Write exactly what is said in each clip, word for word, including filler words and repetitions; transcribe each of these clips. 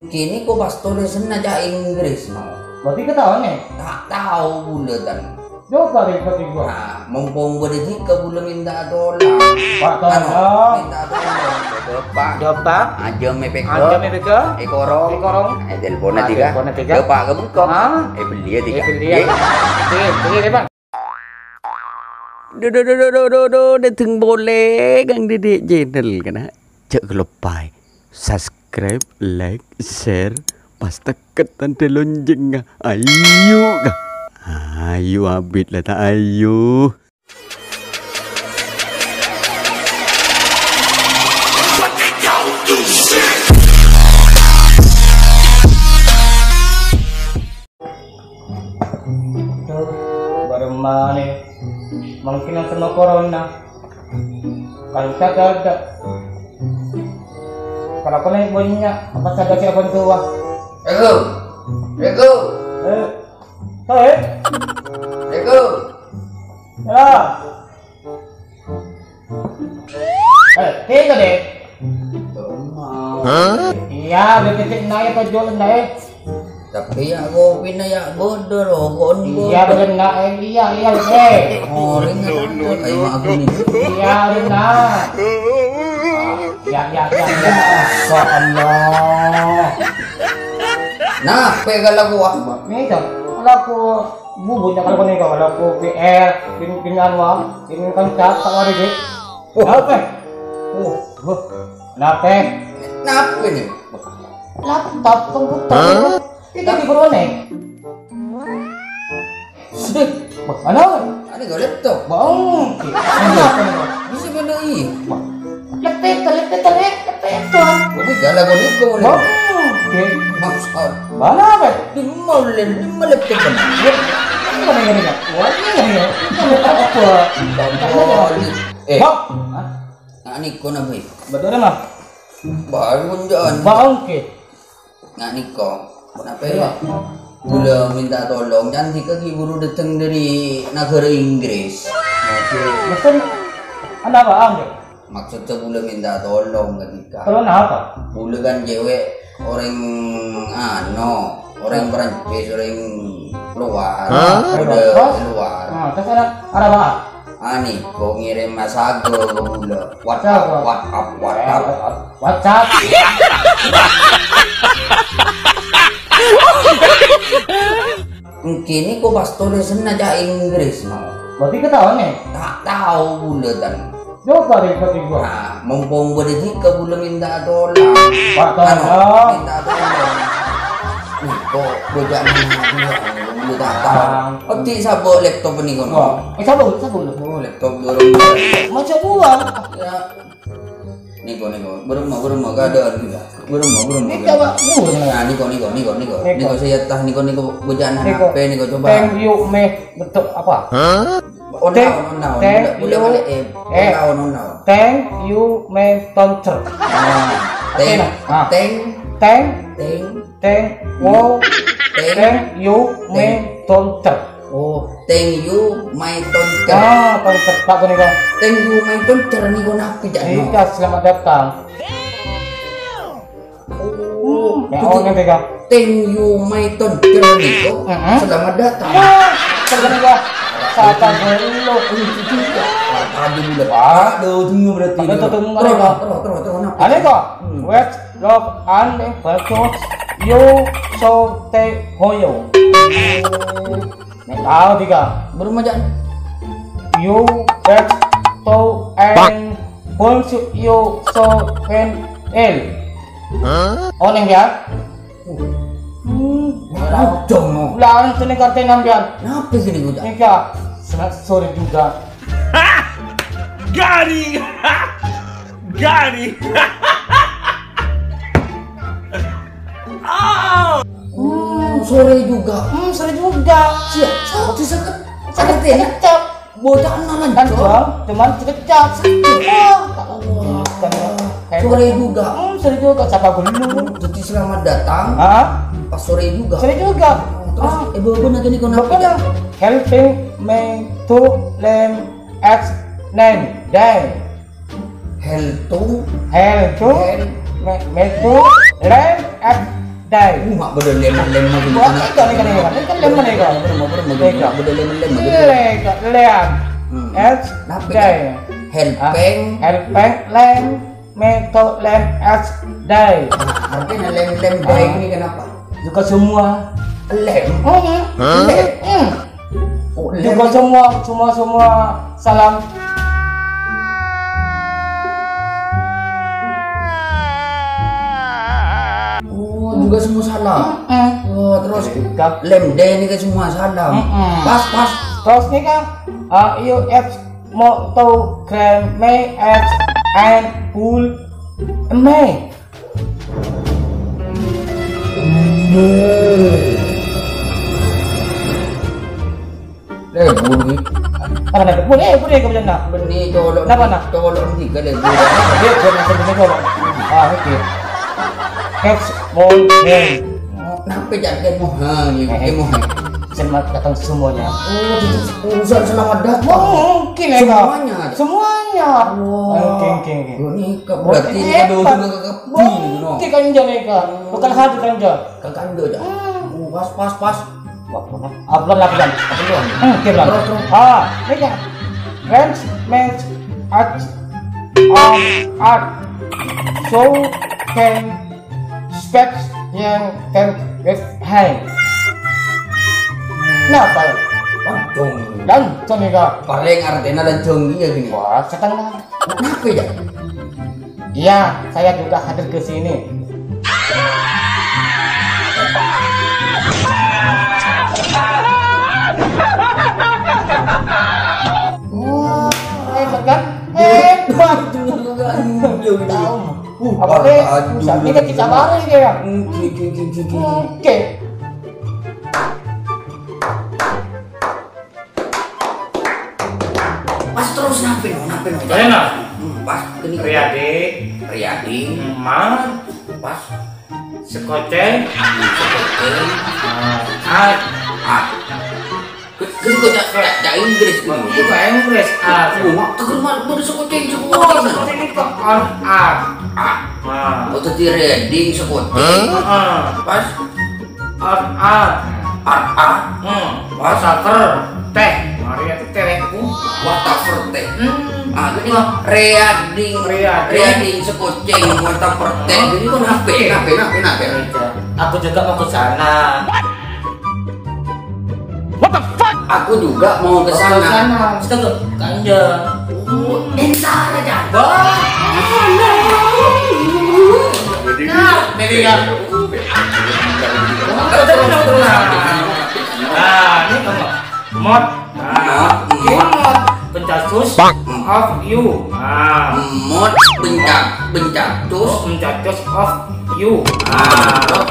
Kènè' ko' pas tolèsanna ca' Inggris, no. Berarti ketahuan, ya? Ta' tao bulâ, tan. Coba deh, berarti gua. Nah, mumpung bâdâ dhika bulâ minta tolong. Pak, anu, tolong. Minta tolong. Coba. Coba. Aja mepek. Aja mepek. Eh, korong. Eh, korong. Eh, telepon aja, Kak. Telepon aja, Kak. Coba ke bengkok. Hah? Eh, beli ya, Kak. Eh, beli ya. Eh. Beli, beli, Bang. Dhu, dhu, dhu, dhu, dhu, dhu, dhu, dhateng polè Kang Dede Channel, kana'. Jhâ' kaloppaè subscribe, like, share, pas tekket tandhâ lonjhângnga. Ayo, Kak. Ayo, abit la ta' ayo. Aduh, bârâmma nè. Mungkin yang kena corona. Kan tak ada. Kalau kena banyak, apa saja siapa tua? Eko. Eko. Eh. Eh. Eko. Ya. Eh, tiga deh. Hah? Iyâ, bâkto cè' naè tojjhuna, eh. Tapè yâ' kopina yâ' bâdâ, rokok. Iyâ, bâdâ, eh. Iyâ, iyâ, eh. Oh, ringan. Ayo, aku nih. Iyâ, ringan. Yâ, yâ, yâ, yâ. Masya Allah. Nah, pegala gua. Nih, Cok. Kalau aku bubut, kalau kau nih, kalau aku P R, pin-, pin anu, pin kontrak, tak ada, Cok. Oh. Apa? Oh, wah. Kenapa? Kenapa ini? Laptop, komputer. Hah? Ini di gurune. Sudah. Wah, mana? Ini gak laptop. Bang. Kenapa ini? Bisa mana iya? Wah. Lepet, lepet, lepet, lepet. Tapi gak lagu niku, nih. Bang. Oke. Maksud. Mana, Pak? Di mall, di mall laptop, kan? Iya. Ini mana, ini, ini? Wah, ini, ini. Apa? Bang. Eh. Bang. Hah? Nga' nèko napa, Bhâi? Bâdâ rèma. Bâi, bânjâ'ân. Bâ, oke. Nga' nèko. Napa, Bhâi? Iyâ. Kaulâ minta tolong, can dhika ghi' buru dâteng dâri naghârâ Inggris. Oke. Mesen, ana apa, Bhâi? Maksudnya kaulâ minta tolong ka dhika. Tolong apa? Kaulâ kan cewek orèng, anu, orèng Perancis, orèng luar. Hah? Bâdâ luar. Ah, terus ada, ada apa? Ani, kok ngirim masago ke bula? WhatsApp, WhatsApp, WhatsApp. WhatsApp. Engki niko pas tulisanna ca' Inggris, mau. Berarti ketahuan, ya? Tak tahu bula, tan. Coba deh, berarti gua. Nah, mumpung bâdâ dhika bula minta tolong. Pak, anu, tolong. Minta tolong. Niko bocah niko, bula tak tahu. Bang. Odi sabo laptop niko, no? Oh. Eh, sabo, sabo, no? Oh, laptop dorong. Maca buang. Ya. Niko, niko. Beremma, beremma, keadaan kita. Beremma, beremma. Ini coba, uh. Nah, niko, niko, niko, niko. Niko. Niko saya tah, niko, niko. Bocah anak niko. H P, niko, coba. Thank you, meh. Bentuk apa? Hah? Thank, thank you. Bula, bula balik, eh. Eh. Thank you, meh, toncer. Nah, thank, thank, thank, thank, wow, thank you, meh, toncer. Oh, thank you, my toncer. Ah, toncer, Pak, punika. Thank you, my toncer, niku napa, Cak? Iya, selamat datang. Oh, ya, jadi, oh, nanti, Kak. Thank you, my toncer, niku. Heeh. Selamat datang. Ya, selamat datang. Sapa dulu? Aduh, dengar berarti. Aduh, dengar, terus, napa? Terus, terus, terus, napa? Ane kok? Hmm. Wes, love, and bagus. Yo, so, te, hoyo. Nek tao tiga. Berumah jan. You best to and bonsu you so pen el. Hah? Oneng ya? Hmm. Langsung, no. Langsung nih kartu sampean. Kenapa sini, Bujang? Tiga. Sore juga. Garing. Garing. Ah! Hmm, sore juga. Hmm, sore juga. Siap, siap, siap. Sakit ya? Kecap. Bocah enalan, kan, Cok. Cuman dikecap. Sakit. Ah, tak Allah. Kan, ya. Sore juga. Hmm, sore juga. Siapa belum? Jadi selamat datang. Hah? Pas sore juga. Sore juga. Oh, terus, ah, eh, bawa aja nih, kenapa? Bawa aja. Helping me to lem X nine. Dai. Hell to. Hell to. Hell. Me, me to. Land at Day. Uh, mak bâdâ lem-lem lagi. Wah, ini kan, ini kan, ini kan lem mana, ini kan? Apa, apa, apa, apa, Ini kan. Mak bâdâ lem-lem lagi. Ini kan, lem. Hmm. S, Kenapa, day. Cak? Helping. Ah, helping, lem, meto, lem, S, day. Nah, artinya lem-lem day Ah. ini kenapa? Juga semua. Lem? Hmm. Hah? Lem? Hmm. Oh, lem. Juga semua, semua, semua. Salam. Oh, juga semua salah. Mm-mm. Wah, terus Juga. Lem day ini kan semua salah. Mm-mm. Pas, pas. Terus ini kan, uh, you have more to grant me as and pull me. Lebur, Wi. Apa nak? Boleh, boleh kau bilang nak. Bânnè colo'. Kenapa, nak? Colo' tiga lebur. Dia buat macam ni colo'. Ah, okey. Catch more hand. Oh, kenapa jangan emohan, ya? Eh, eh. Emohan. Selamat datang semuanya. Oh, itu urusan selamat datang. Oh, mungkin, ya, Kak. Semuanya. Semuanya. Wah. Oke, oke, oke. Ini ke-, berarti ini hebat. Ada hubungan ke kebun, no? Mungkin kan, Jan, ya, Kak. Bukan hati kan, Jan. Ke kandung, Jan. Hmm. Oh, pas, pas, pas. Wah, bener. Ah, belum lah, belum. Apa belum? Hmm, oke, belum. Terus, terus. Ah, ini, Kak. Friends, match, art, um, art. So can Specs yang ter-, hei. Napa? Lancong. Lancong, ya, Kak. Paling artinya lancong iya gini. Wah, setengah. Kenapa ya? Iya, saya juga hadir ke sini. Wah, hebat, kan? Hebat. Tahu. Uh, apa, Dek? Aduh, susah. Ini kan kita bareng, ya. Hmm, ki, ki, ki, ki, ki. Oke. Pas terus nape, no? Nape, no? Kalian, nah? Hmm, pas gini. Riyadi. Riyadi. Mat. Pas. Sekoceng. Hmm, sekoceng. Ah, ah. Ah. Terus kok cak, cak, cak Inggris, Bang? Itu bahasa Inggris. Ah, Bang, mak, tegur, mak, mak, sekoceng, sekoceng. Oh, sekoceng itu R R. Ah. Ah. Oh, tadi reading sekoceng. Ah. Pas? R R. R R. Hmm. Pas? Whatever. Teh. Mari aku teh, aku. Whatever teh. Hmm. Ah, ini reading. Reading. Reading sekoceng, whatever teh. Ini kan nape, nape, nape, nape? Aku juga mau ke sana. What the fuck? Aku juga mau ke sana. Mau ke sana. Astaga, kanja. Entar aja. Wah. Nah, ini ya. Nah, ini kamu. Mod. Nah, mod. Pencak cus of you. Nah. Mod pencak, pencak cus. Pencak cus of you. Nah.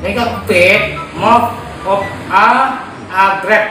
Ini kan bed, mod of a, a grab.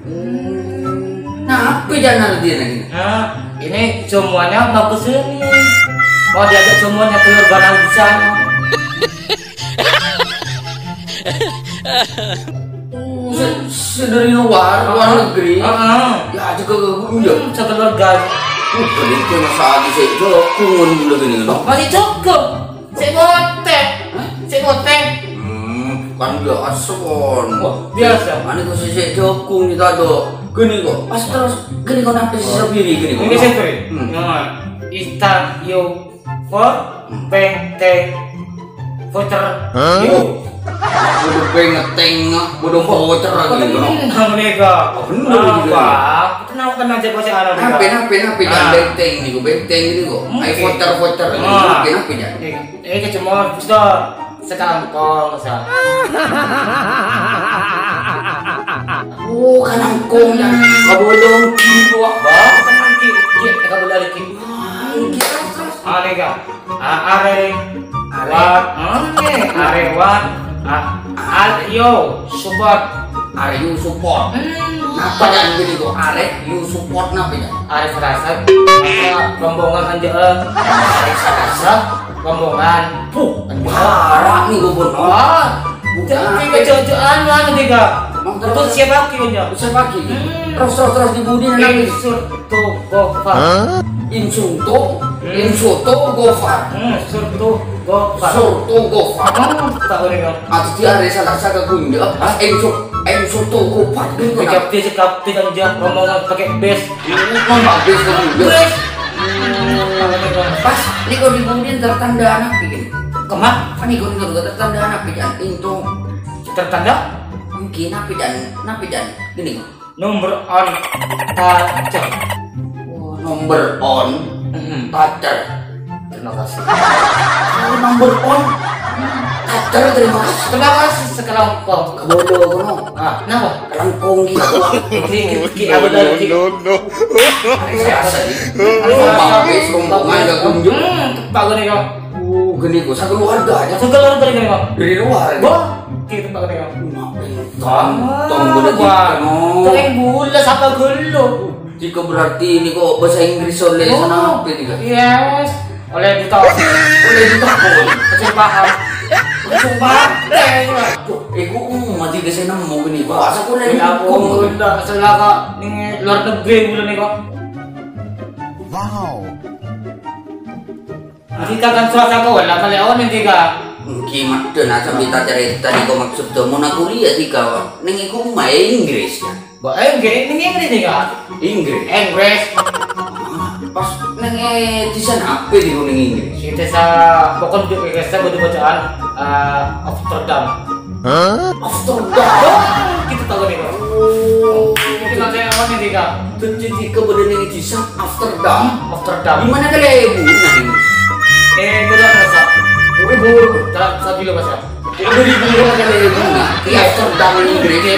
Hmm, nah, apa jangan dia lagi? Nah, ini semuanya mau ke sini. Mau diajak semuanya keluarga di sana. Oh, se-, se-, dari luar, luar negeri. Heeh. Ya, aja ke guru ya. Hmm, sekeluarga. Uh, balik ke masa lagi saya jokung dulu gini, no? Masih jokung. Saya ngotek. Hah? Saya ngotek. Hmm, kan biasa, Bon. Oh, biasa. Mana tuh saya jokung kita tuh. Gini kok, pas terus gini kok, nanti sisa biri gini kok. Ini saya beri. Hmm. Nah, ista, yo, For, peng, teng, voucher. Hah? Yo. Bodoh peng, teng, bodoh voucher lagi, no? Tenang, mereka. Oh, bener, bener. Apa? Tenang, tenang, saya pasti ada. Nape, nape, nape? Nah. Jangan benteng nih, gue benteng ini kok. Oke. Ayo voucher, voucher. Nah. Nape, nape, ya? Eh, eh, kecemor, Mister. Sekalangkong, sa. Oh, kalangkong. Kabolong, ki, wah. Wah, tenang, ki. Ki, kita balik, ki. Ah, ini, Kak. Ah, are. Are. Wat. Hmm, are, wat. Ah, are, yo, support. Are you support? Hmm. Napa ya gini kok? Are you support napa ya? Are serasa. Rombongan anjaan. Are serasa. Rombongan. Puh, anjaan. Parah nih, gubernur. Wah. Bukan. Jadi, kejojaan lah, nanti, Kak. Mau terus? Terus siap lagi, kan, ya? Siap lagi. Hmm. Terus, terus, terus di budi, nanti. Insur to go far. Hah? Insulto, Hmm. insulto Gofar. Hmm, surtu Gofar. Surto Gofar. Hmm, tao ni, Kang. Ati arè Salasa ka Gunjo. Hah? Insul-, insulto Gofar. Pick up dia, pick up dia, Kang, dia. Rombongan pakai bis. Ngomong bis ke Gunjo. Bis. Hmm, tao ni, Kang. Pas, nèko di kemudian tertanda anak bikin. Kemak? Nèko, nèko tertanda anak bikin. Itu. Tertanda? Mungkin apa dan, apa dan? Gini, Kang. Number on toucher. Oh, number on Mm-mm. toucher. Terima kasih. Oh, number on toucher, terima kasih. Terima kasih sekelompok. Kebodo kono. Ah, kenapa? Kelengkong gitu. Ki, ki, ki, apa tadi, Ki? No, no, no. Biasa, Ki. Rombongan, wis, rombongan, gak kunjung. Hmm, tepak gini, Kak. Oh, gini, kok, sakeluarga aja. Sakeluarga gini, Kak. Dari luar, ya? Wah, ki, tepak gini, Kak. Tong, tong boleh wah. Gitu, no. Tong yang bulat, siapa gelo? Jika berarti ini kok bahasa Inggris oleh Oh, sana apa ini, Kak? Yes. Oleh duta. Oleh duta, oh. Langsung paham. Langsung paham. Wah, iku, hmm, mati ke saya nemu gini, bahasa boleh Ya ampun, enggak salah, Kak. Ini luar negeri bulan ini, Kak. Wow. Nanti kan suara kau lah, kali awal nanti, Kak. Mungkin ada nak sambil tak cerita di kau maksud kamu nak kuliah sih, Kak. Neng iku main Inggris, ya? Ba, eh, enggak, ini Inggris nih, Kak. Inggris? Inggris. Ah, pas neng, eh, di sana apa di gunung Inggris? Di desa, pokoknya di desa, betul bacaan, eh, Amsterdam. Hah? Amsterdam? Oh, kita tahu nih, Kak. Oh. Ini nanti apa nih, Kak? Terjadi kemudian ini di sana, Amsterdam. Amsterdam. Di mana kalian ibu? Eh, itu dah rasa. Oh, ibu. Tak, tak dulu, Mas, ya. Udah dibunuh sama ibu. Iya, Amsterdam ini gede.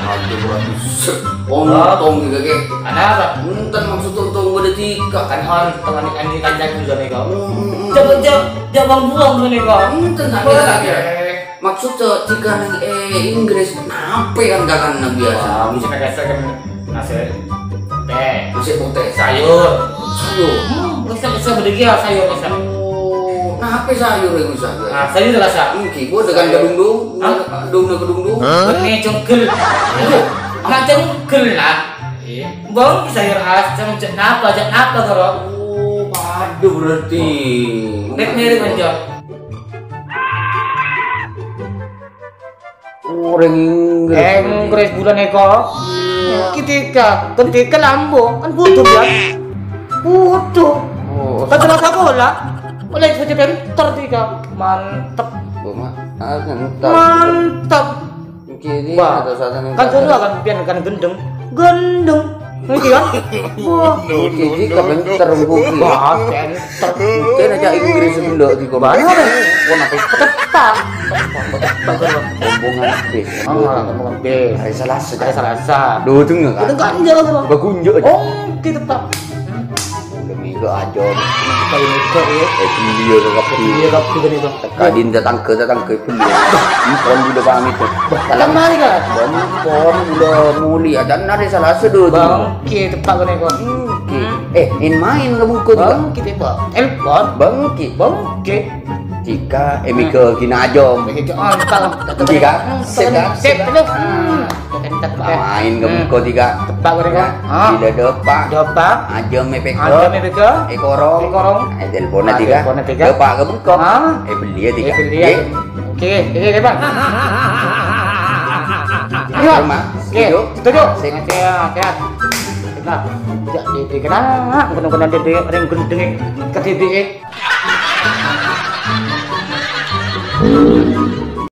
Aduh, aduh, set. Ontong juga, Kek. Ada apa? Enten maksud ontong pada tiga. Kan hal tengah ni, kan ni, kan jago juga nih, kau. Hmm, hmm, hmm. Coba, coba, coba buang tuh nih, kau. Enten tak ada lagi. Eh. Maksud tuh, jika neng, eh, Inggris, kenapa kan kakak biasa? Wah, bisa biasa kan. Nasi putih. Nasi putih. Sayur. Sayur. Hmm, bisa, bisa begitu ya sayur, bisa. Oh, nah, apa sayur yang bisa? Nah, sayur rasa. Oke, gua dengan Sayur. Kedungdung, Hah? Dungdung kedungdung. Ini cengkel. Aduh, anak cengkel lah. Iya. Bang, sayur asam, cek napa, cek napa, karo? Oh, padu berarti. Nek mirip aja. Orèng Inggris. Inggris bulâ nèko. Ketika, ketika lambu, kan butuh, ya? Butuh. Oh. Kan jelas aku lah. Oleh saja pinter tiga. Mantep. Bu, Ma-, ah, mantep. Mantep. Wah, kan dulu kan pian kan gendeng. Gendeng. Ngerti kan? Wah, iki kabeh terunggu ki. Wah, pinter. Mungkin aja Inggris dulu di kono. Bahasa apa? Kono apa? Petepak. Petepak kan. Rombongan bis. Oh, rombongan bis. Hari Selasa. Hari Selasa. Duh, itu enggak kan? Itu enggak, enggak, enggak. Bagunjuk aja. Oh, gitu, Pak. Udah minggu aja. Kayak gitu, ya. Eh, iya, enggak. Iya, enggak, gitu nih, Pak. Teka din tetangga, tetangga. Empon bulâ pamit. Salam. Kembali, Kak. Empon bulâ muli. Adan arè Selasa, Dun. Bangkè, tepak kene, kok. Oke. Eh, in main ka buku, Dika. Bangkè, tepak. Telepon. Bangkè. Bangkè. Dika, eh, mika gina ajom. Begitu, oh, entah. Dika, sip, kan? Sip, terus. Hmm. Tepak. Main ka buku, Dika. Tepak kene, kok. Ya, bila depak. Depak. Ajom mepek. Ajom mepek. Eh, korong. Eh, korong. Eh, telepon, Dika. Telepon, Dika. Depak ka buku. Ah. Eh, beli ya, Dika. Eh, beli ya. Eh. Oke, oke, oke, Bang. Iya. Terima. Oke, setuju? Setuju. Sip. Oke, oke. Nah, ya, di, di, kena, kena, kena, di, di, ring gendeng, ke D D E.